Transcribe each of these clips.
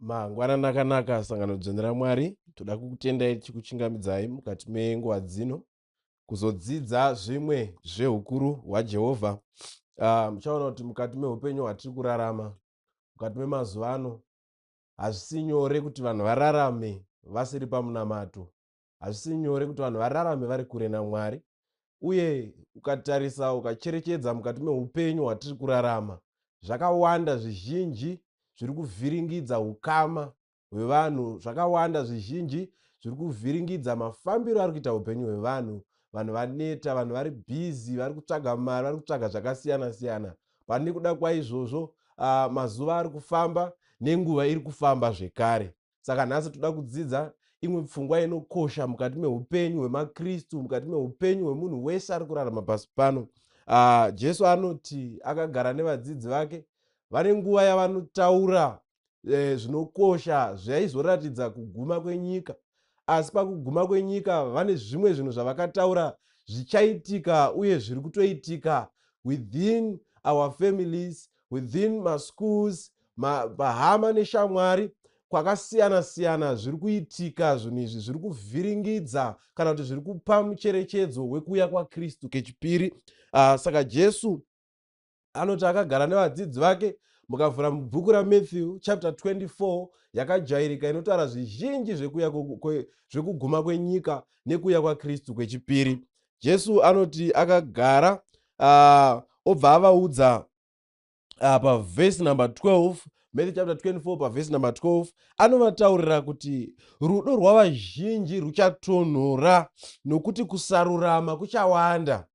Mangwanani akanaka sangano dzvene raMwari, toda kukutendai tichikuchingamidzai mukati menguva dzino kuzodzidza zvimwe zvehukuru hwaJehovha. Muchaona kuti mukati meupenyu hwatiri kurarama mukati memazuva ano hazvisi nyore kuti vanhu vararame vasiri pamunamato, hazvisi nyore kuti vanhu vararame vari kure naMwari. Uye ukatarisa ukacherechedza mukati meupenyu hwatiri kurarama, zvakawanda zvizhinji zviri kuvhiringidza ukama hwevanhu, zvakawanda zvizhinji zviri kuvhiringidza mafambiro ari kuita upenyu hwevanhu. Vanhu vaneta, vanhu vari bhizi, vari kutsvaga mari, vari kutsvaga zvakasiyana siyana. Pane kuda kwaizvozvo, mazuva ari kufamba nenguva iri kufamba zvekare. Saka nhasi toda kudzidza imwe pfungwa inokosha mukati meupenyu hwemaKristu, mukati meupenyu hwemunhu wese ari kurarama pasi pano. Jesu anoti akagara nevadzidzi vake vane nguva yavanotaura zvinokosha zvaizoratidza kuguma kwenyika. Asi pakuguma kwenyika vane zvimwe zvinhu zvavakataura zvichaitika uye zviri kutoitika within our families, within maschools, pahama neshamwari kwakasiyana siyana zviri kuitika. Zvinhu izvi zviri kuvhiringidza kana kuti zviri kupa mucherechedzo wekuuya kwaKristu kechipiri. Saka Jesu anoti akagara nevadzidzi vake. Mukavhura mubhuku raMatthew chapter 24 yakajairika inotaura zvizhinji zvekuuya zvekuguma kwenyika nekuuya kwaKristu kwechipiri, Jesu anoti akagara obva avaudza pavhesi number 12, Matthew chapter 24 pavhesi number 12, anovataurira kuti rudo rwavazhinji ruchatonhora nokuti kusarurama kuchawanda.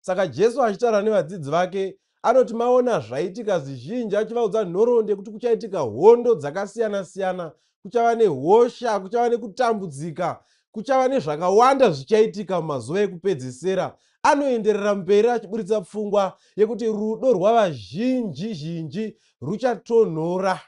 Saka Jesu achitaura nevadzidzi vake anoti maona zvaitika zvizhinji, achivaudza nhoroondo yekuti kuchaitika hondo dzakasiyana-siyana, kuchava nehosha, kuchava nekutambudzika, kuchava nezvakawanda zvichaitika mumazuva ekupedzisira. Anoenderera mberi achiburitsa pfungwa yekuti rudo rwavazhinji zhinji ruchatonhora.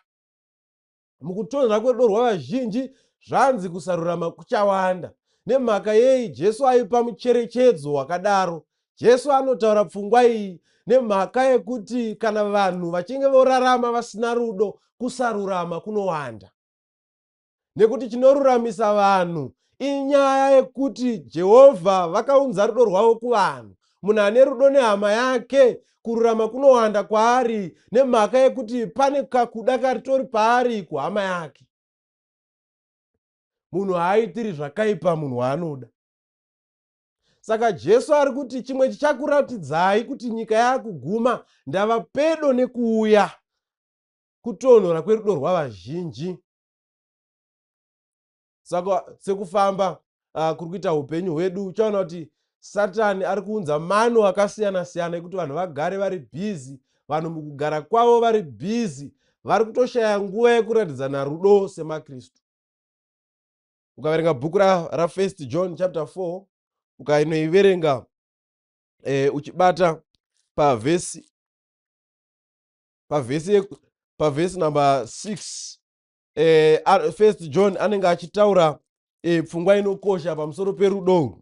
Mukutonhora kwerudo rwavazhinji, zvanzi kusarurama kuchawanda. Nemhaka yei Jesu aipa mucherechedzo wakadaro? Jesu anotaura pfungwa iyi nemhaka yekuti kana vanhu vachinge vorarama vasina rudo, kusarurama kunowanda. Nekuti chinoruramisa vanhu inyaya yekuti Jehovha vakaunza rudo rwavo kuvanhu. Munhu ane rudo nehama yake, kururama kunowanda kwaari nemhaka yekuti pane kakuda karitori paari kuhama yake. Munhu haaitiri zvakaipa munhu waanoda. Saka Jesu ari kuti chimwe chichakuratidzai kuti nyika yaakuguma, ndava pedo nekuuya, kutonhora kwerudo rwavazhinji. Saka sekufamba kuri kuita upenyu hwedu, uchaona kuti Satani ari kuunza mano akasiyana-siyana ekuti vanhu vagare vari bhizi. Vanhu mukugara kwavo vari bhizi, vari kutoshaya nguva yekuratidzana rudo semaKristu. Ukaverenga bhuku raFirst John chapter 4, ukainoiverenga uchibata pavhesi number 6, First John anenge achitaura pfungwa inokosha pamusoro perudo.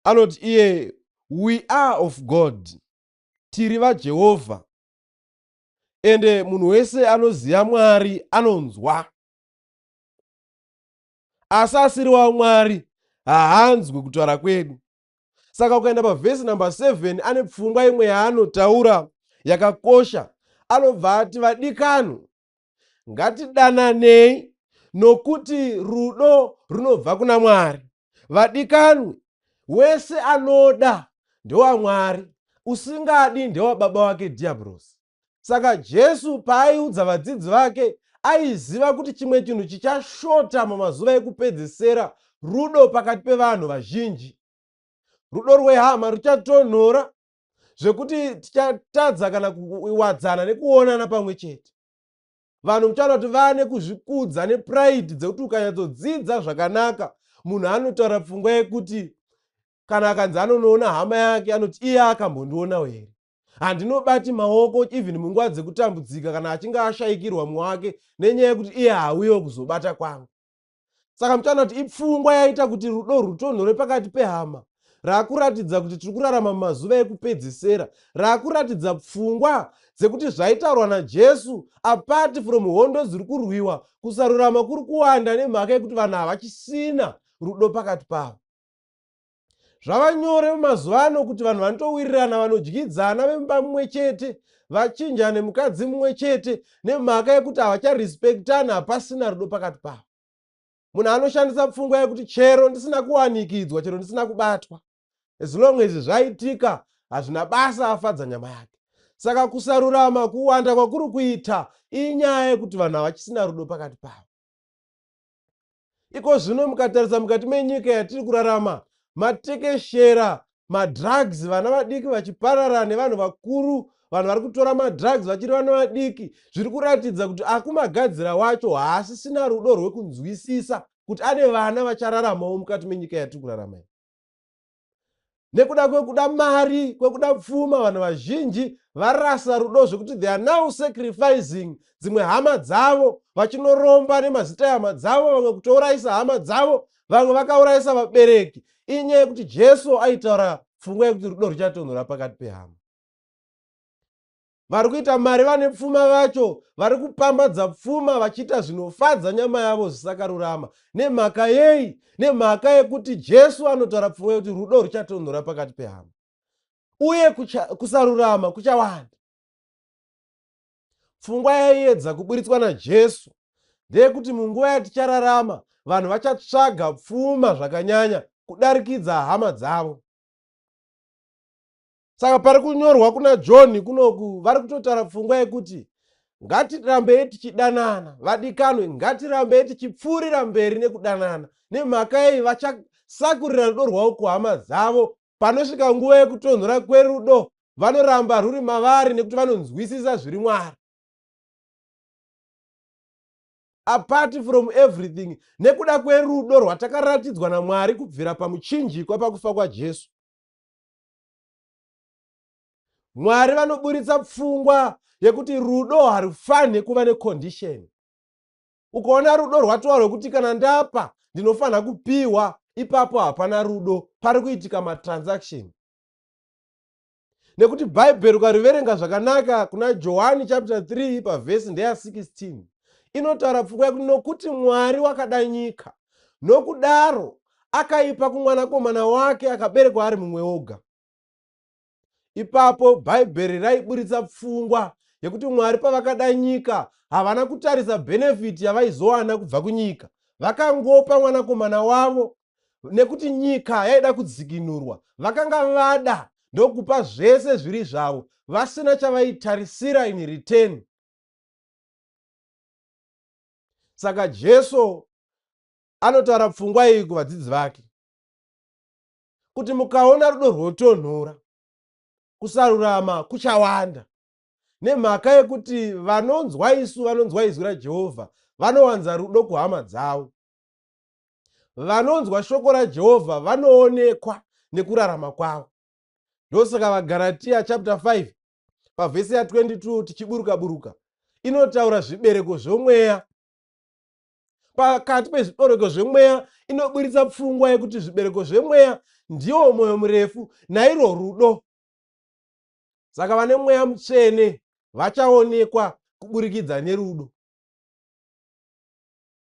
Anoti iye, "We are of God," tiri vaJehovha, ende munhu wese anoziva Mwari anonzwa, asi asiri waMwari haanzwi kutaura kwedu. Saka ukaenda pavhesi number 7, ane pfungwa imwe yaanotaura yakakosha. Anobva ati, "Vadikano, ngatidananei, nokuti rudo runobva kuna Mwari." Vadikanwi, wese anoda ndewamwari, usingadi ndewababa wake Dhiabhurosi. Saka Jesu paaiudza vadzidzi vake, aiziva kuti chimwe chinhu chichashota mumazuva ekupedzisera rudo pakati pevanhu vazhinji. Rudo rwehama ruchatonhora zvekuti tichatadza kana kuwadzana nekuonana pamwe chete. Vanhu muchaona kuti vane kuzvikudza nepride dzekuti ukanyatsodzidza zvakanaka, munhu anotaura pfungwa yekuti kana akanzi anonoona hama yake, anoti iye akambondionawo here, handinobati maoko even munguva dzekutambudzika kana achinge ashayikirwa mumwe wake, nenyaya yekuti iye hauyewo kuzobata kwangu. Saka muchaona kuti ipfungwa yaita kuti rudo rutonhore pakati pehama raakuratidza kuti tiri kurarama mumazuva ekupedzisera, raakuratidza pfungwa. dzekuti zvaitaurwa naJesu, apart from hondo dziri kurwiwa, kusarurama kuri kuwanda nemhaka yekuti vanhu havachisina rudo pakati pavo. Zvava nyore mumazuva ano kuti vanhu vanotowirirana, vanodyidzana vemumba mumwe chete, vachinjane mukadzi mumwe chete, nemhaka yekuti havacharespektana, hapasina rudo pakati pavo. Munhu anoshandisa pfungwa yekuti chero ndisina kuwanikidzwa, chero ndisina kubatwa, as long as zvaitika hazvina basa, afadza nyama yake. Saka kusarurama kuwanda kwakuri kuita inyaya yekuti vanhu havachisina rudo pakati pavo. Iko zvino mukatarisa mukati menyika yatiri kurarama, matekeshera madrugs, vana vadiki vachiparara nevanhu vakuru, vanhu vari kutora madrugs vachiri vana vadiki, zviri kuratidza kuti akumagadzira wacho haasisina rudo rwekunzwisisa kuti ane vana vachararamawo mukati menyika yatiri kurarama iyi. Nekuda kwekuda mari, kwekuda pfuma, vanhu vazhinji varasa rudo zvekuti they are now sacrificing dzimwe hama dzavo, vachinoromba nemazita ehama dzavo, vamwe kutourayisa hama dzavo, vamwe vakaurayisa vabereki. Inyaya yekuti Jesu aitaura pfungwa yekuti rudo ruchatonhora pakati pehama. Vari kuita mari, vane pfuma vacho vari kupambadza pfuma vachiita zvinofadza nyama yavo zvisakarurama. Nemhaka yei? Nemhaka yekuti Jesu anotaura pfungwa yekuti rudo ruchatonhora pakati pehama uye kusarurama kuchawanda. Pfungwa yaiedza kuburitswa naJesu ndeyekuti munguva yatichararama vanhu vachatsvaga pfuma zvakanyanya kudarikidza hama dzavo. Saka pari kunyorwa kuna John kunoku, vari kutotaura pfungwa yekuti ngatirambei tichidanana, vadikanwe, ngatirambei tichipfuurira mberi nekudanana. Nemhaka yei? Vachasakurira rudo rwavo kuhama dzavo. Panosvika nguva yekutonhora kwerudo, vanoramba ruri mavari nekuti vanonzwisisa zviri Mwari. Apart from everything, nekuda kwerudo rwatakaratidzwa naMwari kubvira pamuchinjikwa pakufa kwaJesu, Mwari vanoburitsa pfungwa yekuti rudo harufanhi kuva necondition. Ukaona rudo rwatova rwekuti kana ndapa ndinofanira kupiwa, ipapo hapana rudo, pari kuitika matransaction. Nekuti Bhaibheri ukariverenga zvakanaka kuna Johani chapter 3 pavhesi ndeya 16, inotaura pfungwa yekuti nokuti Mwari wakada nyika nokudaro akaipa kumwanakomana wake akaberekwa ari mumwe oga. Ipapo Bhaibheri raiburitsa pfungwa yekuti Mwari pavakada nyika havana kutarisa benefit yavaizowana kubva kunyika, vakangopa mwanakomana wavo nekuti nyika yaida kudzikinurwa. Vakanga vada ndokupa zvese zviri zvavo vasina chavaitarisira in return. Saka Jesu anotaura pfungwa iyi kuvadzidzi vake kuti mukaona rudo rwotonhora, kusarurama kuchawanda, nemhaka yekuti vanonzwa isu, vanonzwa izwi raJehovha vanowanza rudo kuhama dzavo. Vanonzwa shoko raJehovha vanoonekwa nekurarama kwavo. Ndosaka vaGaratiya chapter 5 pavhesi ya22 tichiburuka buruka inotaura zvibereko zvomweya. Pakati pezvibereko zvemweya inoburitsa pfungwa yekuti zvibereko zvemweya ndiwo mwoyo murefu nairwo rudo. Saka vane mweya mutsvene vachaonekwa kuburikidza nerudo.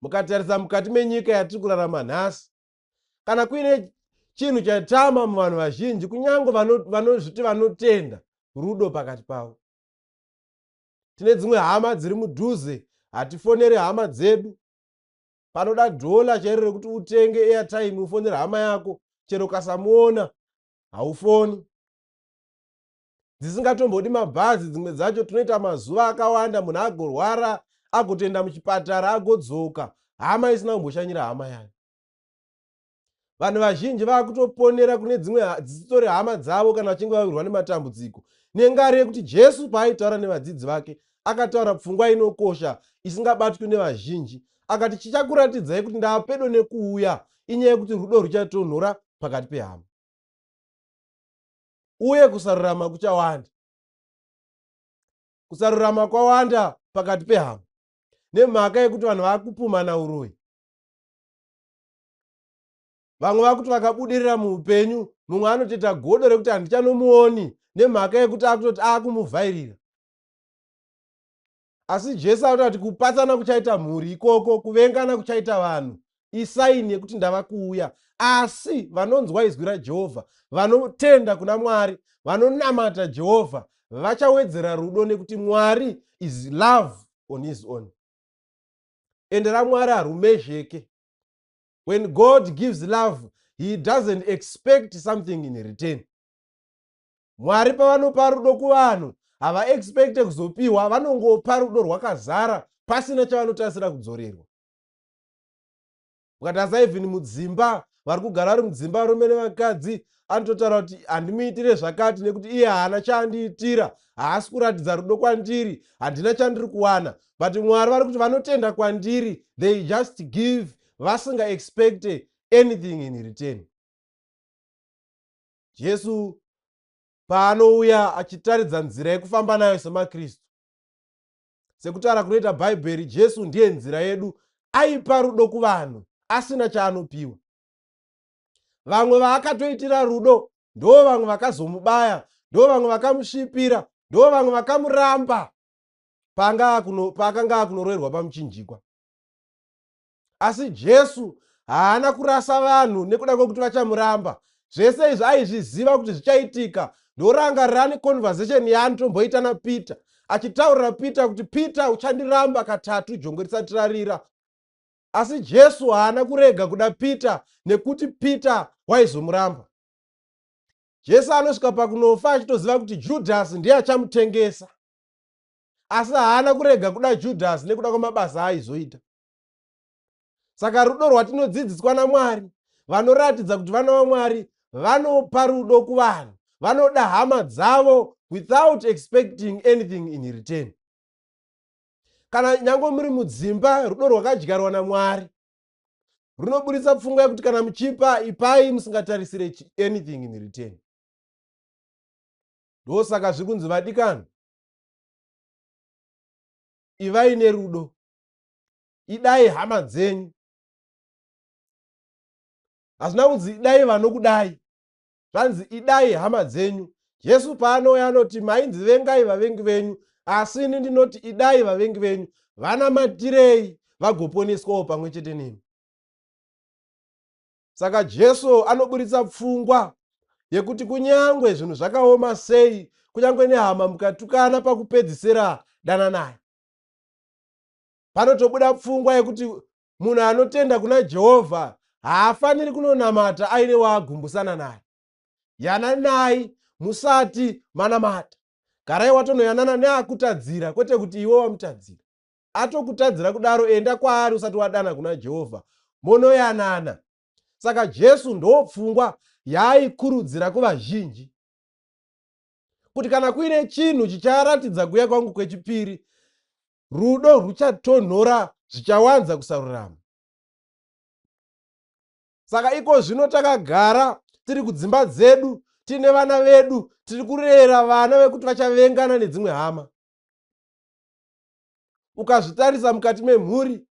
Mukatarisa mukati menyika yatiri kurarama nhasi, kana kuine chinhu chatama muvanhu vazhinji, kunyange vanozviti vanotenda, rudo pakati pavo. Tine dzimwe hama dziri mudhuze, hatifoneri hama dzedu. Panoda dhola chairo rekuti utenge airtime ufonere hama yako, chero ukasamuona haufoni. Dzisingatombodi mabhazi dzimwe dzacho, tinoita mazuva akawanda munhu agorwara, agotoenda muchipatara, agodzoka, hama isina kumboshanyira hama yayo. Vanhu vazhinji vakutoponera kune dzimwe dzisitori hama dzavo kana vachinge vawirwa nematambudziko, nengari yekuti Jesu paaitaura nevadzidzi vake akataura pfungwa inokosha isingabatwi nevazhinji. Akati chichakuratidzai kuti ndava pedo nekuuya inyaya yekuti rudo ruchatonhora pakati pehama uye kusarurama kuchawanda. Kusarurama kwawanda pakati pehama nemhaka yekuti vanhu vakupumana uroyi. Vamwe vakuti vakabudirira muupenyu, mumwe anotoita godo rekuti handichanomuoni nemhaka yekuti akutoti akumuvhairira. Asi Jesu anoti kupatsana kuchaita mhuri ikoko, kuvengana kuchaita vanhu, isaini yekuti ndava kuuya. Asi vanonzwa izwi raJehovha, vanotenda kuna Mwari, vanonamata Jehovha, vachawedzera rudo nekuti Mwari is love on his own. Ende raMwari harumezheke. When God gives love, he doesn't expect something in return. Mwari pavanopa rudo kuvanhu havaexpecte kuzopiwa, vanongopa rudo rwakazara pasina chavanotarisira kudzorerwa. Ukatarisa even mudzimba, vari kugara vari mudzimba varume nevakadzi, anototaura kuti handimuitire zvakati nekuti iye haana chaandiitira, haasi kuratidza rudo kwandiri, handina chandiri kuwana. But Mwari vari kuti vanotenda kwandiri, they just give vasinga expect anything in return. Jesu paanouya achitaridza nzira yekufamba nayo semaKristu, sekutaura kunoita Bhaibheri, Jesu ndiye nzira yedu. Aipa rudo kuvanhu asina chaanopiwa. Vamwe vaakatoitira rudo ndo vamwe vakazomubaya, ndo vamwe vakamusvipira, ndo vamwe vakamuramba paakanga akunoroerwa pamuchinjikwa. Asi Jesu haana kurasa vanhu nekuda kwekuti vachamuramba. Zvese izvi aizviziva kuti zvichaitika. Ndorangarirani conversation yaanotomboita naPeter, achitaurira Peter kuti Peter, uchandiramba katatu jongwe risati rarira. Asi Jesu haana kurega kuda Peter nekuti Peter waizomuramba. Jesu anosvika pakunofa achitoziva kuti Judhasi ndiye achamutengesa, asi haana kurega kuda Judhasi nekuda kwamabasa aaizoita. Saka rudo rwatinodzidziswa naMwari, vanoratidza kuti vana vaMwari vanopa rudo kuvanhu, vanoda hama dzavo without expecting anything in return. Kana nyange muri mudzimba, rudo rwakadyarwa naMwari runoburitsa pfungwa yekuti kana muchipa, ipai musingatarisire anything in return. Ndosaka zviri kunzi, vadikani, ivai nerudo, idai hama dzenyu. Hazvina kunzi idai vanokudai, zvanzi idai hama dzenyu. Jesu paanouya anoti mainzi vengai vavengi venyu, asi ini ndinoti idai vavengi venyu, vanamatirei vagoponeswawo pamwe chete nemi. Saka Jesu anoburitsa pfungwa yekuti kunyangwe zvinhu zvakaoma sei, kunyangwe nehama mukatukana, pakupedzisira dananai. Panotobuda pfungwa yekuti munhu anotenda kuna Jehovha haafaniri kunonamata aine waagumbusana naye. Yananai musati manamata. Garai watonoyanana neakutadzira, kwete kuti iwe wamutadzira. Atokutadzira kudaro, enda kwaari usati wadana kuna Jehovha, monoyanana. Saka Jesu ndo pfungwa yaaikurudzira kuvazhinji kuti kana kuine chinhu chicharatidza kuuya kwangu kwechipiri, rudo ruchatonhora zvichawanza kusarurama. Saka iko zvino takagara tiri kudzimba dzedu, tiine vana vedu, tiri kurera vana vekuti vachavengana nedzimwe hama. Ukazvitarisa mukati memhuri,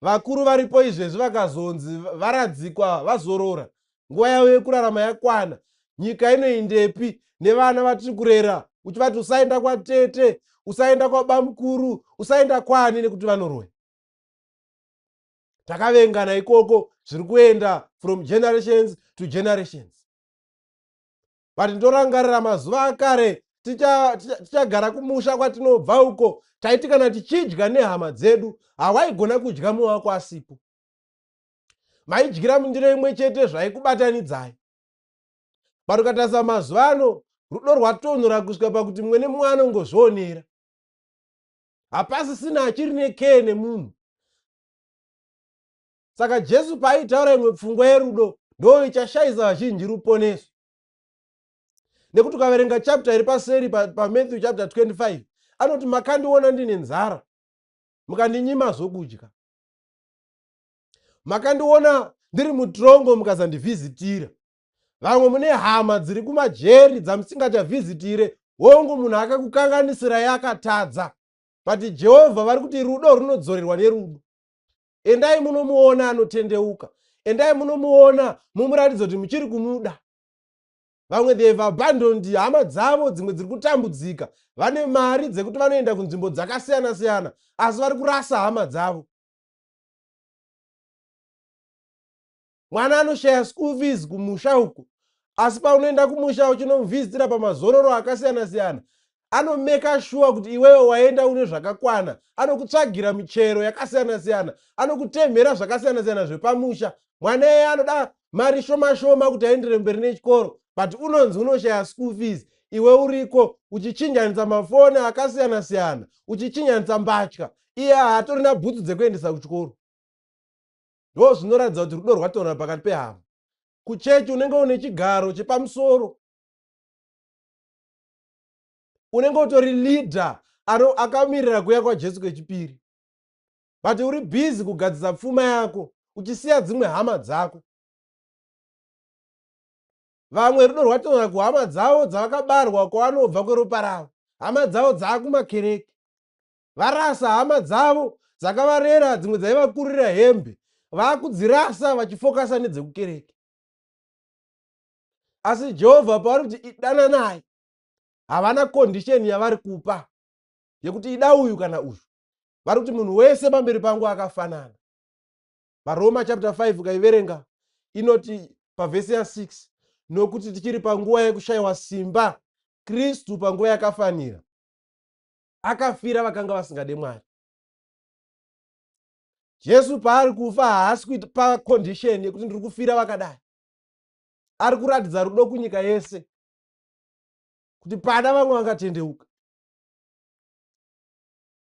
vakuru varipo izvezvi vakazonzi varadzikwa, vazorora, nguva yavo yekurarama yakwana, nyika inoindepi nevana vatiri kurera uchivati usaenda kwatete, usaenda kwabamukuru, usaenda kwani, nekuti vanoroya? Takavengana ikoko, zviri kuenda from generations to generations. But ndorangarira mazuva akare tichagara ticha kumusha kwatinobva uko, taiti kana tichidya nehama dzedu, hawaigona kudya mumwe wako asipo. Maidyira mundiro imwe chete, zvaikubatanidzai. But ukatarisa mazuva ano, rudo rwatonhora kusvika pakuti mumwe nemumwe anongozvionera, hapasisina achiri nekee nemunhu. Saka Jesu paaitaura imwe pfungwa yerudo, ndo ichashayisa vazhinji ruponeso, nekuti ukaverenga chapter iri paseri paMatthew chapter 25, anoti makandiona ndine nzara mukandinyima zvokudya, makandiona ndiri mutirongo mukazandivhizitira. Vamwe mune hama dziri kumajeri dzamusingachavhizitire. Hongu, munhu akakukanganisirai akatadza, but Jehovha vari kuti rudo runodzorerwa nerudo. Endai munomuona anotendeuka, endai munomuona mumuratidza kuti muchiri kumuda. Vamwe they have abandoned hama dzavo, dzimwe dziri kutambudzika, vane mari dzekuti vanoenda kunzvimbo dzakasiyana siyana, asi vari kurasa hama dzavo. Mwana anoshaya school fees kumusha uko, asi paunoenda kumusha uchinomuvhizitira pamazororo akasiyana siyana, anomeka shuwa kuti iwewe waenda une zvakakwana, anokutsvagira michero yakasiyana siyana, anokutemhera zvakasiyana siyana zvepamusha. Mwana iye anoda mari shoma shoma kuti aendere mberi nechikoro, but unonzi unoshaya school fees, iwe uriko uchichinjanisa mafoni akasiyana siyana, uchichinjanisa mbatya, iye haatorina bhutsu dzekuendesa kuchikoro. Ndo zvinoratidza kuti rudo rwatonhora pakati pehama. Kuchechi unenge une chigaro chepamusoro, unenge utori leader akamirira kuuya kwaJesu kechipiri, but uri busy kugadzisa pfuma yako uchisiya dzimwe hama dzako. Vamwe rudo rwatonhora kuhama dzavo dzavakabarwa, kwavanobva kweropa ravo, hama dzavo dzaakumakereke. Varasa hama dzavo dzakavarera, dzimwe dzaivakurira hembe vaakudzirasa vachifokasa nedzekukereke. Asi Jehovha pavari kuti idananai, havana kondisheni yavari kupa yekuti ida uyu kana uyu. Vari kuti munhu wese pamberi pangu akafanana. VaRoma chapter 5 ukaiverenga inoti pavhesi ya6, nokuti tichiri panguva yekushayiwa simba, Kristu panguva yakafanira akafira vakanga vasingade Mwari. Jesu paari kufa haasi kuita condition yekuti ndiri kufira vakadai. Ari kuratidza rudo kunyika yese kuti pada vamwe vangatendeuka.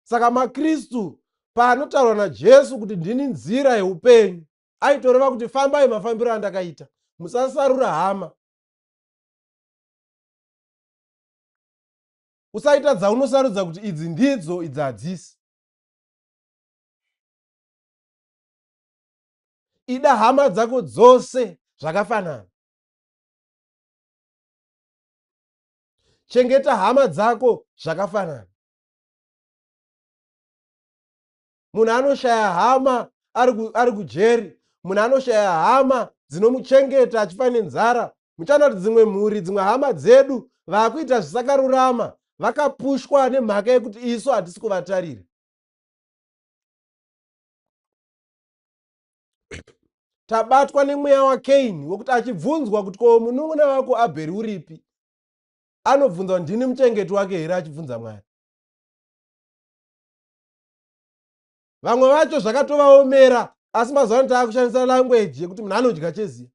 Saka maKristu paanotaurwa naJesu kuti ndini nzira yeupenyu, aitoreva kuti fambai mafambiro andakaita, musasarura hama. Usaita dzaunosarudza kuti idzi ndidzo, idzi hadzisi. Ida hama dzako dzose zvakafanana. Chengeta hama dzako zvakafanana. Munhu anoshaya hama ari kujeri, munhu anoshaya hama dzinomuchengeta achifa nenzara. Muchaona kuti dzimwe mhuri, dzimwe hama dzedu vakuita zvisakarurama, vakapushwa nemhaka yekuti isu hatisi kuvatarira. Tabatwa nemweya waKaini wekuti achibvunzwa kuti ko munun'una wako Abheri uripi, anobvunzwa ndini muchengeti wake here, achibvunza Mwari. Vamwe vacho zvakatovaomera, asi mazuva ano taakushandisa language yekuti munhu anodya cheziya.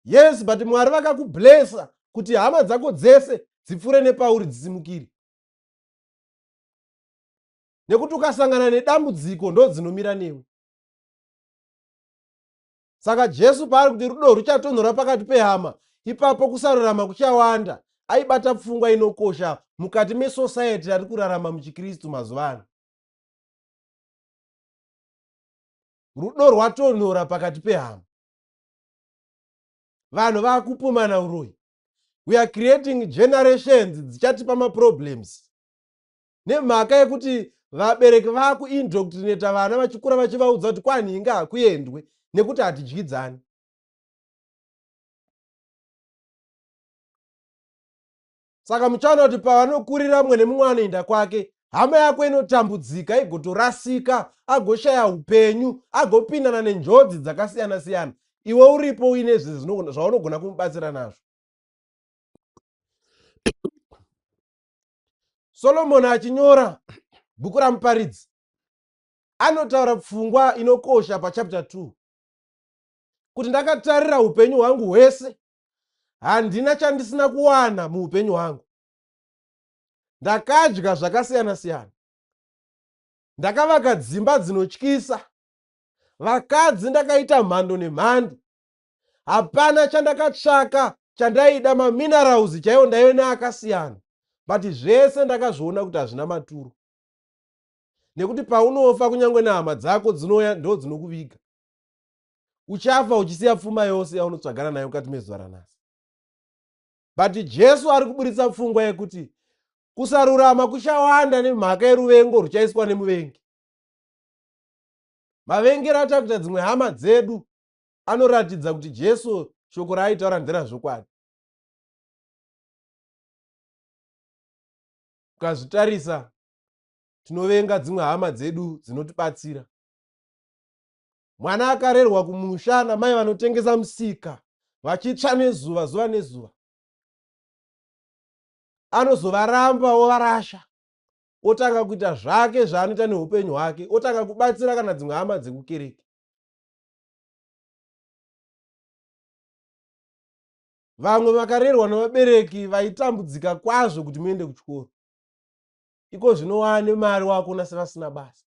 Yes, but Mwari vakakublessa kuti hama dzako dzese dzipfure nepauri dzisimukire, nekuti ukasangana nedambudziko ndo dzinomira newe. Saka Jesu paari kuti rudo ruchatonhora pakati pehama, ipapo kusarurama kuchawanda, aibata pfungwa inokosha mukati mesociety yari kurarama muchiKristu mazuva ano. Rudo rwatonhora pakati pehama, vanhu vakupumana uroyi. We are creating generations dzichatipa maproblems nemhaka yekuti vabereki vakuindoctrinata vana vachikura vachivaudza kuti kwanhinga hakuendwe nekuti hatidyidzani. Saka muchaona kuti pavanokurira mumwe nemumwe anoenda kwake, hama yako inotambudzika igotorasika, agoshaya upenyu, agopindana nenjodzi dzakasiyana siyana, iwe uripo uine zvaunogona kumubatsira nazvo. Solomoni achinyora bhuku raMuparidzi anotaura pfungwa inokosha pachapter 2 kuti ndakatarira upenyu hwangu hwese, handina chandisina kuwana muupenyu hwangu. Ndakadya zvakasiyana siyana, ndakavaka dzimba dzinotyisa, vakadzi ndakaita mhando nemhando, hapana chandakatsvaka chandaida, maminerals chaiwo ndaive neakasiyana, but zvese ndakazviona kuti hazvina maturo, nekuti paunofa kunyange nehama dzako dzinouya ndo dzinokuviga. Uchafa uchisiya pfuma yose yaunotsvagana nayo mukati mezuva ranhasi. But Jesu ari kuburitsa pfungwa yekuti kusarurama kuchawanda nemhaka yeruvengo ruchaiswa nemuvengi. Mavengero atakuita dzimwe hama dzedu anoratidza kuti Jesu shoko raaitaura nderazvokwadi. Ukazvitarisa, tinovenga dzimwe hama dzedu dzinotibatsira. Mwana akarerwa kumusha namai vanotengesa musika vachitsva nezuva zuva nezuva, anozovaramba ovarasha, otanga kuita zvake zvaanoita neupenyu hwake, otanga kubatsira kana dzimwe hama dzekukereke. Vamwe vakarerwa nevabereki vaitambudzika kwazvo kuti muende kuchikoro, iko zvino waane mari wakuona sevasina basa.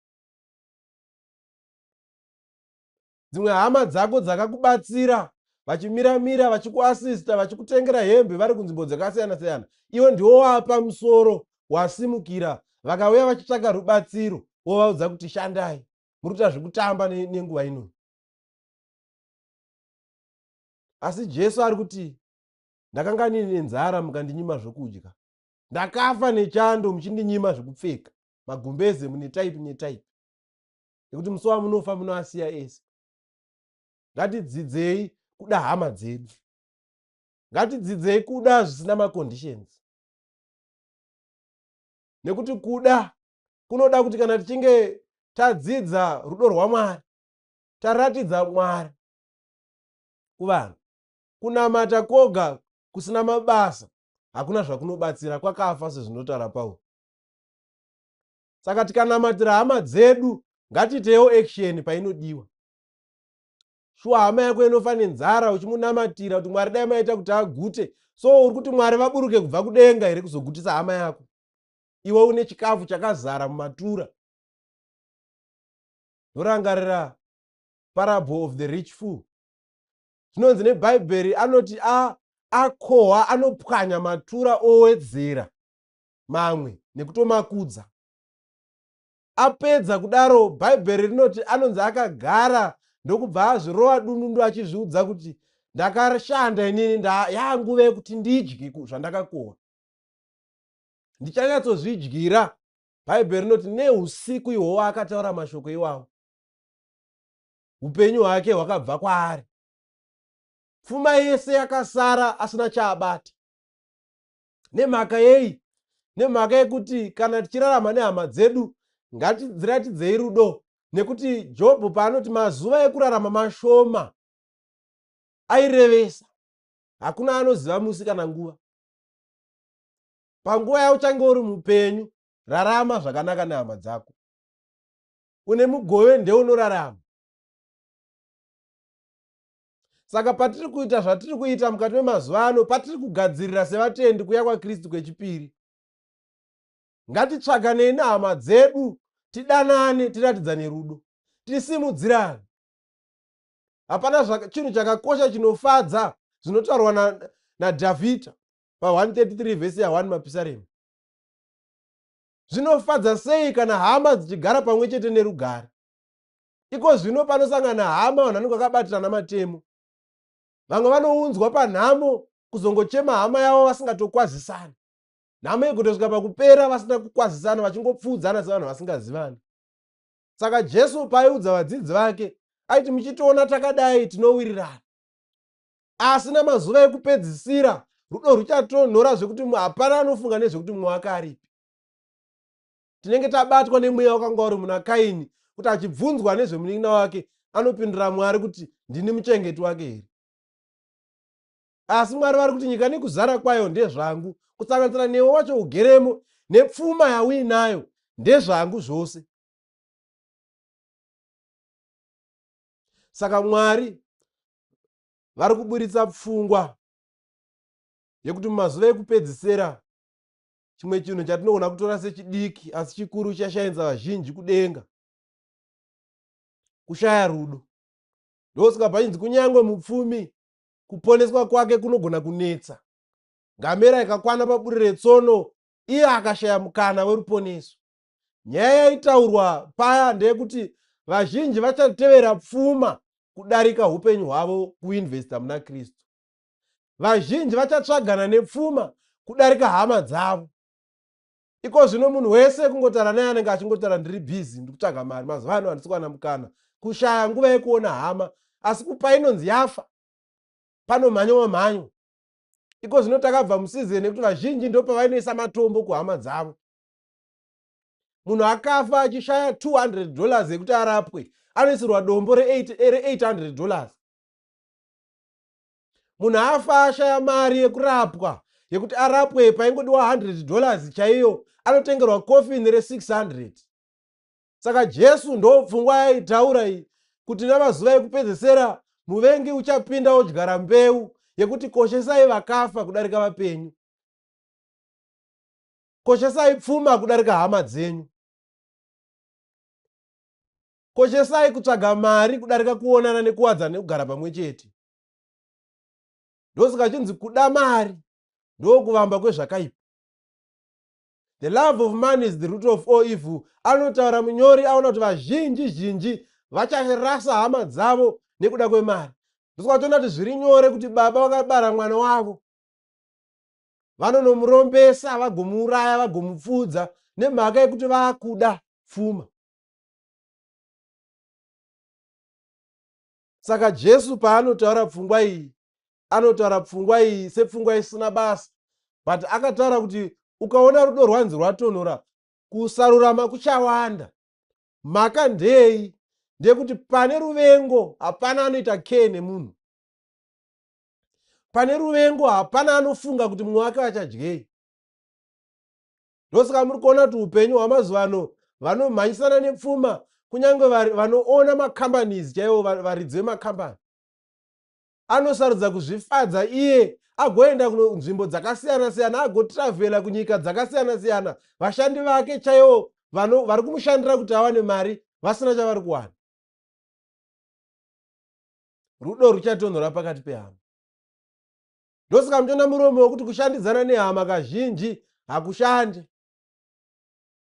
Dzimwe hama dzako dzakakubatsira vachimiramira, vachikuasista, vachikutengera hembe vari kunzvimbo dzakasiyana siyana, iwe ndiwo wapa musoro wasimukira, vakauya vachitsvaka rubatsiro wovaudza kuti shandai, muri kuita zvekutamba nenguva ino. Asi Jesu ari kuti ndakanga ndine nzara mukandinyima zvokudya, ndakafa nechando muchindinyima zvekupfeka, magumbeze mune taipi netaipi, nekuti musi wamunofa munoasiya ese. Ngatidzidzei kuda hama dzedu, ngatidzidzei kuda zvisina maconditions, nekuti kuda kunoda kuti kana tichinge tadzidza rudo rwaMwari, taratidza Mwari kuvanhu. Kunamata kwoga kusina mabasa hakuna zvakunobatsira, kwakafa sezvinotaura Pauro. Saka tikanamatira hama dzedu, ngatiitewo action painodiwa. Shuwa hama yako inofa nenzara uchimunamatira kuti Mwari dai maita kuti agute, so uri kuti Mwari vaburuke kubva kudenga here kuzogutisa hama yako, iwe une chikafu chakazara mumatura? Ndorangarira parable of the rich fool. Zvinonzi neBhaibheri anoti akohwa anopwanya matura owedzera mamwe nekutomakudza. Apedza kudaro, Bhaibheri rinoti anonzi akagara ndokubva azvirova dundundu achizviudza kuti ndakashanda inini, yanguva yekuti ndidye zvandakakohwa, ndichanyatsozvidyira. Bhaibheri rinoti neusiku ihwohwo akataura mashoko iwawo, upenyu hwake hwakabva kwaari, pfuma yese yakasara asina chaabata. Nemhaka yei? Nemhaka yekuti kana tichirarama nehama dzedu, ngatidziratidzei rudo, nekuti Jobho paanoti mazuva ekurarama mashoma, airevesa. Hakuna anoziva musi kana nguva. Panguva yauchange uri mupenyu, rarama zvakanaka nehama dzako. Une mugove ndeunorarama. Saka patiri kuita zvatiri kuita mukati memazuva ano, patiri kugadzirira sevatendi kuya kwaKristu kwechipiri, ngatitsvaganei nehama dzedu, tidanane, tiratidzane rudo, tisimudzirane. Hapana chinhu chakakosha chinofadza zvinotaurwa naDhavhidha pa133 vhesi ya1 Mapisarema. Zvinofadza sei kana hama dzichigara pamwe chete nerugare. Iko zvino panosangana hama, vanhu vanenge vakabatirana matemo. Vamwe vanounzwa panhamo kuzongochema hama yavo vasingatokwazisani. Nhamo igotosvika pakupera vasina kukwazisana, vachingopfuudzana sevanhu vasingazivani. Saka Jesu paaiudza vadzidzi vake aiti muchitiona takadai tinowirirana, asi namazuva ekupedzisira rudo ruchatonhora zvekuti hapana anofunga nezvekuti mumwe wake aripi. Tinenge tabatwa nemweya wakanga uri muna Kaini, kuti achibvunzwa nezvemunin'ina wake anopindura Mwari kuti ndini muchengeti wake here? Asi Mwari vari kuti nyika nekuzara kwayo ndezvangu, kusanganisira newe wacho ugeremo, nepfuma yauinayo ndezvangu zvose. Saka Mwari vari kuburitsa pfungwa yekuti mumazuva ekupedzisira chimwe chinhu chatinogona kutora sechidiki asi chikuru chashainza vazhinji kudenga, kushaya rudo. Ndosaka pachinzi kunyange mupfumi kuponeswa kwake kunogona kunetsa. Ngamera ikakwana paburi retsono, iye akashaya mukana weruponeso. Nyaya yaitaurwa paya ndeyekuti vazhinji vachatevera pfuma kudarika upenyu hwavo kuinvesta muna Kristu. Vazhinji vachatsvagana nepfuma kudarika hama dzavo. Iko zvino munhu wese kungotaura naye anenge achingotaura ndiri bhizi, ndiri kutsvaga mari, mazuva ano handisi kuwana mukana, kushaya nguva yekuona hama. Asi kupa inonzi yafa, panomhanywa mhanyo. Iko zvino takabva musizeni yekuti vazhinji ndopavainoisa matombo kuhama dzavo. Munhu akafa achishaya 200 dollars yekuti arapwe, anoisirwa dombo re800 dollars. Munhu afa ashaya mari yekurapwa, yekuti arapwe paingodiwa 100 dollars chaiyo, anotengerwa coffin re600. Saka Jesu ndo pfungwa yaitaura iyi, kuti namazuva ekupedzesera muvengi uchapinda odyara mbeu yekuti koshesai vakafa kudarika vapenyu, koshesai pfuma kudarika hama dzenyu, koshesai kutsvaga mari kudarika kuonana nekuwadzana nekugara pamwe chete. Ndosaka chinzi kuda mari ndokuvamba kwezvakaipa. The love of money is the root of all evil, anotaura munyori. Aona kuti vazhinji zhinji vacharasa hama dzavo nekuda kwemari. Ndosaka toona kuti zviri nyore kuti baba vakabara mwana wavo vanonomurombesa, vagomuuraya, vagomupfuudza nemhaka yekuti vaakuda pfuma. Saka Jesu paanotaura pfungwa iyi, anotaura pfungwa iyi sepfungwa isina basa, but akataura kuti ukaona rudo rwanzi rwatonhora, kusarurama kuchawanda. Mhaka ndei? Ndeyekuti pane ruvengo hapana anoita kee nemunhu. Pane ruvengo hapana anofunga kuti mumwe wake achadyei. Ndosaka muri kuona kuti upenyu hwamazuva ano vanomhanyisana nepfuma, kunyange vanoona macompanies chaivo, varidzi vemakambani anosarudza kuzvifadza iye, agoenda kunzvimbo dzakasiyana siyana, agotravhela kunyika dzakasiyana siyana, vashandi vake chaivo vari kumushandira kuti awane mari vasina chavari kuwana. Rudo ruchatonhora pakati pehama. Ndosaka muchiona muromo wekuti kushandidzana nehama kazhinji hakushandi.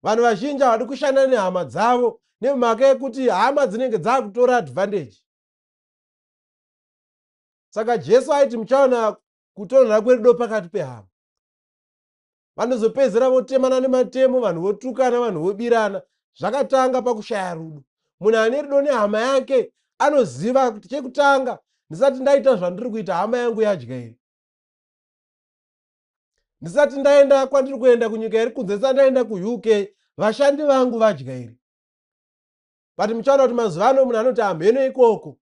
Vanhu vazhinji havadi kushanda nehama dzavo nemhaka yekuti hama dzinenge dzakutora advantage. Saka Jesu aiti muchaona kutonhora kwerudo pakati pehama, vanozopedzera votemana nematemo, vanhu votukana, vanhu vobirana. Zvakatanga pakushaya rudo. Munhu ane rudo nehama yake anoziva kuti chekutanga, ndisati ndaita zvandiri kuita, hama yangu yadya here? Ndisati ndaenda kwandiri kuenda kunyika iri kunze, ndisati ndaenda kuUK, vashandi vangu vadya here? But muchaona kuti mazuva ano munhu anoti hamheno ikoko,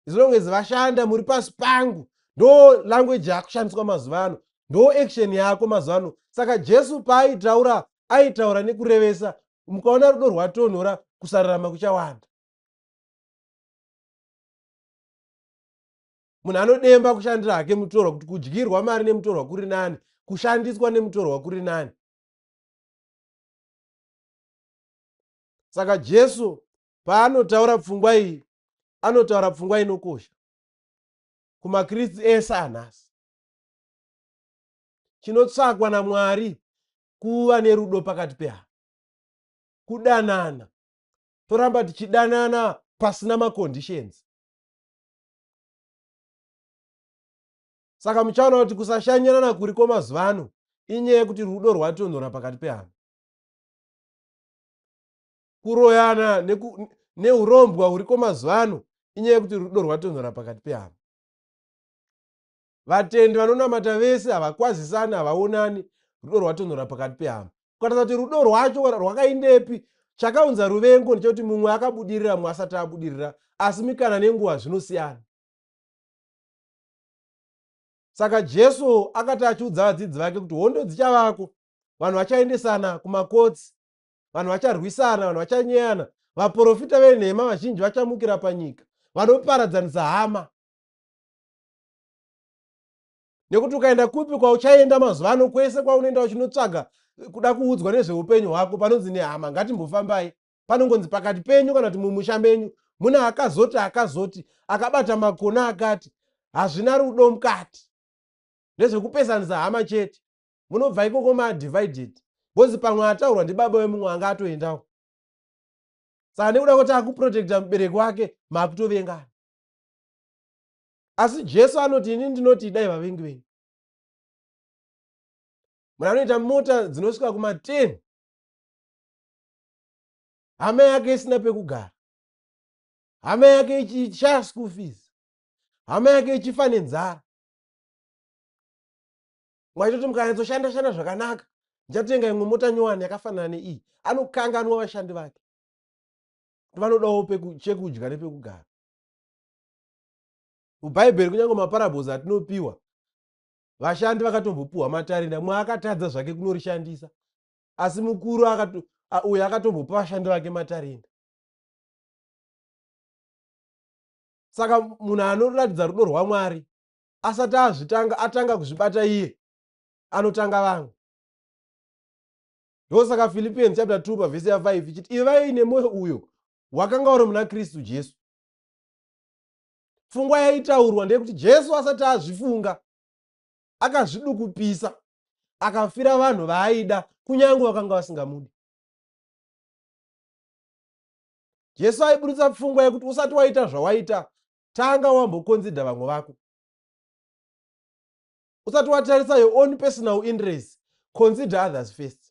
as long as vashanda muri pasi pangu. Ndo language yakushandiswa mazuva ano, ndo action yako mazuva ano. Saka Jesu paaitaura, aitaura nekurevesa. Mukaona rudo rwatonhora, kusarurama kuchawanda. Munhu anodemba kushandira hake mutorwa, kuti kudyirwa mari nemutorwa kuri nani, kushandiswa nemutorwa kuri nani. Saka Jesu paanotaura pfungwa iyi, anotaura pfungwa inokosha kumaKristu ese anhasi. Chinotsvakwa naMwari kuva nerudo pakati pehama, kudanana, toramba tichidanana pasina maconditions. Saka muchaona kuti kusashanyirana kuriko mazuva ano inyaya yekuti rudo rwatonhora pakati pehama. Kuroyana neurombwa huriko mazuva ano inyaya yekuti rudo rwatonhora pakati pehama. Vatendi vanonamata vese havakwazisani, havaonani. Rudo rwatonhora pakati pehama. Ukatarisa kuti rudo rwacho rwakaindepi, chakaunza ruvengo ndechekuti mumwe akabudirira, mumwe asati abudirira, asi mikana nenguva zvinosiyana. Saka Jesu akati achiudza vadzidzi vake kuti hondo dzichavako, vanhu vachaendesana kumakotsi, vanhu vacharwisana, vanhu vachanyeyana, vaprofita venhema vazhinji vachamukira panyika, vanoparadzanisa hama. Nekuti ukaenda kupi kwauchaenda mazuva ano, kwese kwaunoenda uchinotsvaga kuda kuudzwa nezveupenyu hwako, panonzi nehama ngatimbofambai, panongonzi pakati penyu kana kuti mumusha menyu mune akazoti akazoti akabata makona akati. Hazvina rudo mukati, ndezvekupesanisa hama chete. Munobva ikoko madivided, because pamwe ataurwa ndibaba wemumwe anga atoendawo. Saka nekuda kwekuti akuprotecta mubereki wake, makutovengana. Asi Jesu anoti, "Ini ndinoti idai vavengi venyu." Munhu anoita mota dzinosvika kuma10, hama yake isina pekugara, hama yake ichishaya school fees, hama yake ichifa nenzara. Mwaitoti mukanyatsoshanda shanda zvakanaka, Ndichatenga imwe mota nyowani yakafanana neiyi. Anokanganwa vashandi vake kuti vanodawo chekudya nepekugara. Mubhaibheri kunyange maparabhozi atinopiwa, vashandi vakatombopiwa matarenda, mwe akatadza zvake kunorishandisa, asi mukuru uyo akatombopa vashandi vake matarenda. Saka munhu anoratidza rudo rwaMwari asati azvitanga, atanga kuzvibata iye, anotanga vamwe. Ndosaka Philippians chapter 2 pavhesi ya 5 ichiti ivai nemwoyo uyo wakanga uri muna Kristu Jesu. Pfungwa yaitaurwa ndeyekuti Jesu asati azvifunga akazvidukupisa, akafira vanhu vaaida kunyange vakanga vasingamudi. Jesu aiburitsa pfungwa yekuti usati waita zvawaita, tanga wambokonzidha vamwe vako. Usati watarisa your own personal interest, consider others first.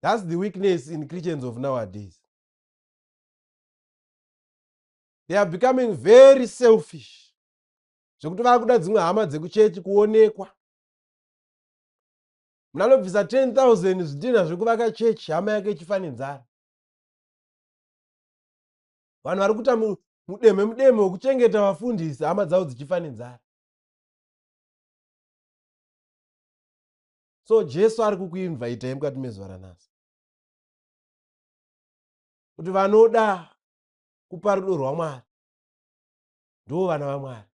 That's the weakness in Christians of nowadays. They are becoming very selfish. Zvekuti vakuda dzimwe hama dzekuchechi kuonekwa. Munhu anobvisa 10,000 zvidhinha zvekuvaka chechi, hama yake ichifa nenzara. Vanhu vari kuita mudemhe mudemhe wekuchengeta vafundisi, hama dzavo dzichifa nenzara. So Jesu ari kukuinvaitai mukati mezuva ranhasi kuti vanoda kupa rudo rwaMwari ndo vana vaMwari.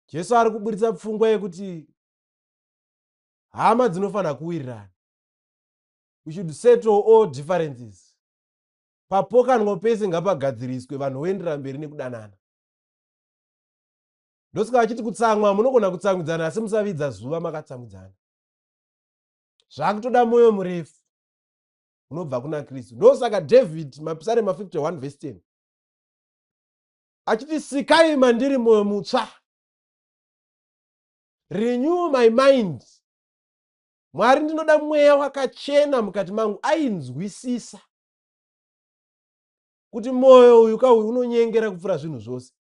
Jesu ari kuburitsa pfungwa yekuti hama dzinofanira kuwirirana. We should settle all differences. Papokanwa pese ngapagadziriswe, vanhu voendera mberi nekudanana. Ndosaka vachiti kutsamwa munogona kutsamwidzana, asi musavidza zuva makatsamwidzana. Zvakutoda mwoyo murefu unobva kuna Kristu. Ndosaka David Mapisarema 51 verse 10 achiti sikai mandiri mwoyo mutsva, renew my mind. Mwari, ndinoda mweya wakachena mukati mangu. Ainzwisisa kuti mwoyo uyu kauyu unonyengera kupfuura zvinhu zvose,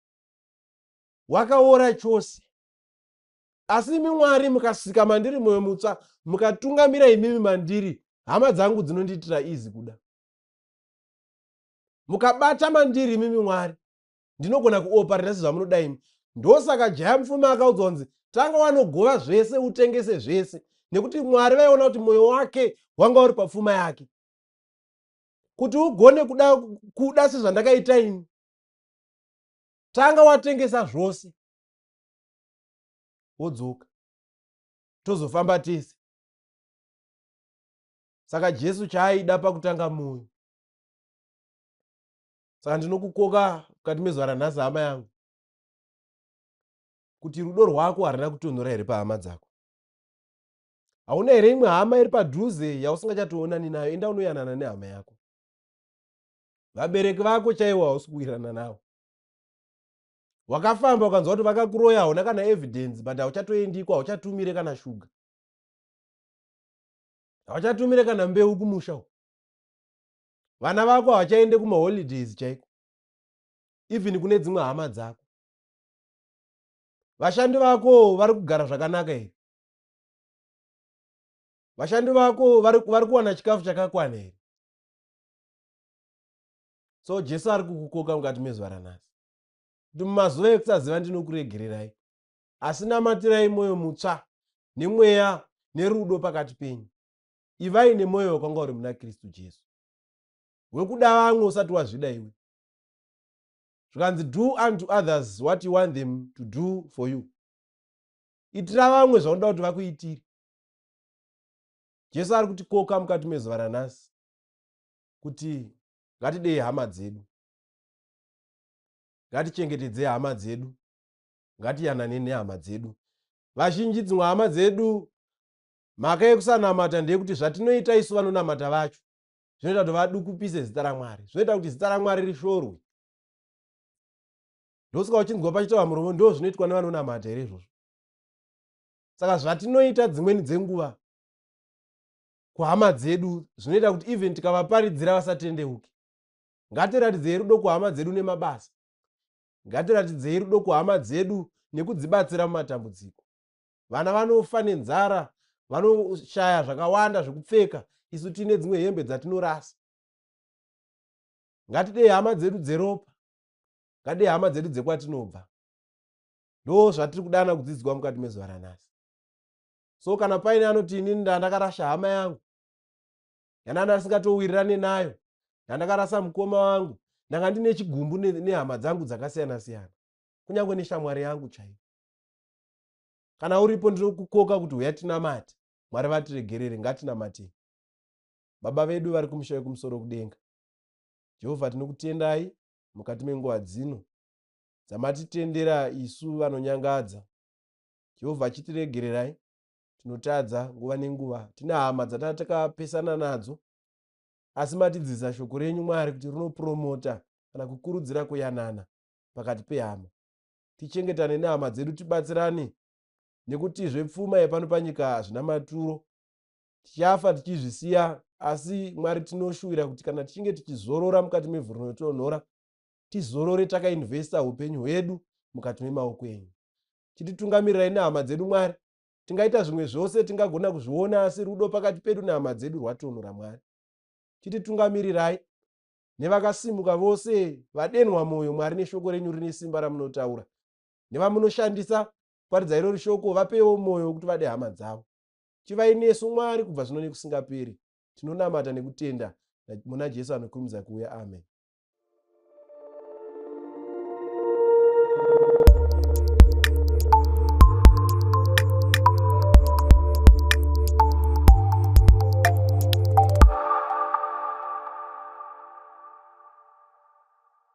wakaora chose. Asi imi Mwari mukasika mandiri mwoyo mutsva, mukatungamira imimi mandiri, hama dzangu dzinondiitira izi kuda. Mukabata mandiri imimi Mwari, ndinogona kuopareta sezvamunoda imi. Ndosaka Jaya Mupfumi akaudzwa kunzi tanga wanogova zvese utengese zvese, nekuti Mwari vaiona kuti mwoyo wake wanga uri papfuma yake. Kuti ugone kuda sezvandakaita ini, tanga watengesa zvose wodzoka, tozofamba tese. Saka Jesu chaaida pakutanga mwoyo. Saka ndinokukoka mukati mezuva ranhasi, hama yangu, kuti rudo rwako harina kutonhora here pahama dzako? Hauna here imwe hama iri padhuze yausingachatoonani nayo? Enda unoyanana nehama yako. Vabereki vako chaivo hausi kuwirirana navo. Wakafamba ukanzwa kuti vakakuroya, hauna kana evidence, but hauchatoendikwa, hauchatumire kana shuga, hauchatumire kana mbeu kumusha uko. Vana vako havachaende kumaholidays chaiko, even kune dzimwe hama dzako. Vashandi vako vari kugara zvakanaka here? Vashandi vako vari kuwana chikafu chakakwana here? So Jesu ari kukukoka mukati mezuva ranhasi kuti mumazuva ekusaziva ndinokuregererai, asi namatirai mwoyo mutsva nemweya nerudo pakati penyu. Ivai nemwoyo wakanga uri muna Kristu Jesu, wekuda vamwe usati wazvida iwe. Zvikanzi do unto others what you want them to do for you. Itira vamwe zvaunoda kuti vakuitire. Jesu ari kutikoka mukati mezuva ranhasi kuti ngatidei hama dzedu, ngatichengetedzei hama dzedu, ngatiyanane nehama dzedu. Vazhinji dzimwe hama dzedu, mhaka yekusanamata ndeyekuti zvatinoita isu vanonamata vacho zvinoita kuti vadukupise zita raMwari, zvinoita kuti zita raMwari rishorwe. Ndosaka uchinzwa pachitaura muromo, ndo zvinoitwa nevanonamata here izvozvo? Saka zvatinoita dzimweni dzenguva kuhama dzedu zvinoita kuti even tikavaparidzira vasatendeuke. Ngatiratidzei rudo kuhama dzedu nemabasa, ngatiratidzei rudo kuhama dzedu nekudzibatsira mumatambudziko. Vana vanofa nenzara, vanoshaya zvakawanda zvekupfeka, isu tiine dzimwe hembe dzatinorasa. Ngatidei hama dzedu dzeropa, ngatidei hama dzedu dzekwatinobva. Ndo zvatiri kudana kudzidzwa mukati mezuva ranhasi. So kana paine anoti inini ndandakarasha hama yangu yandanga ndisingatowirirane nayo, ndandakarasa mukoma wangu, ndanga ndine chigumbu nehama dzangu dzakasiyana siyana, kunyange neshamwari yangu chaiyo, kana uripo ndinokukoka kuti huya tinamate, Mwari vatiregerere. Ngatinamatei. Baba vedu vari kumusha wekumusoro kudenga, Jehovha, tinokutendai mukati menguva dzino dzamatitendera isu vanonyangadza. Jehovha, chitiregererai, tinotadza nguva nenguva. Tine hama dzatanga takapesana nadzo, asi matidzidzisa shoko renyu, Mwari, kuti rinopromota kana kukurudzira kuyanana pakati pehama. Tichengetane nehama dzedu, tibatsirane, nekutizve pfuma yepano panyika hazvina maturo, tichafa tichizvisiya. Asi Mwari, tinoshuwira kuti kana tichinge tichizorora mukati mevhu rinotonhora, tizorore takainvesta upenyu hwedu mukati memaoko enyu. Chititungamirirai nehama dzedu, Mwari. Tingaita zvimwe zvose, tingagona kuzviona, asi rudo pakati pedu nehama dzedu rwatonhora. Mwari, chititungamirirai nevakasimuka vose vadenwa mwoyo, Mwari, neshoko renyu rine simba ramunotaura, nevamunoshandisa kuparidza irori shoko, vapewo mwoyo wekuti vade hama dzavo. Chivai nesu, Mwari, kubva zvino nekusingaperi. Tinonamata nekutenda muna Jesu anokurumidza kuuya. Amen.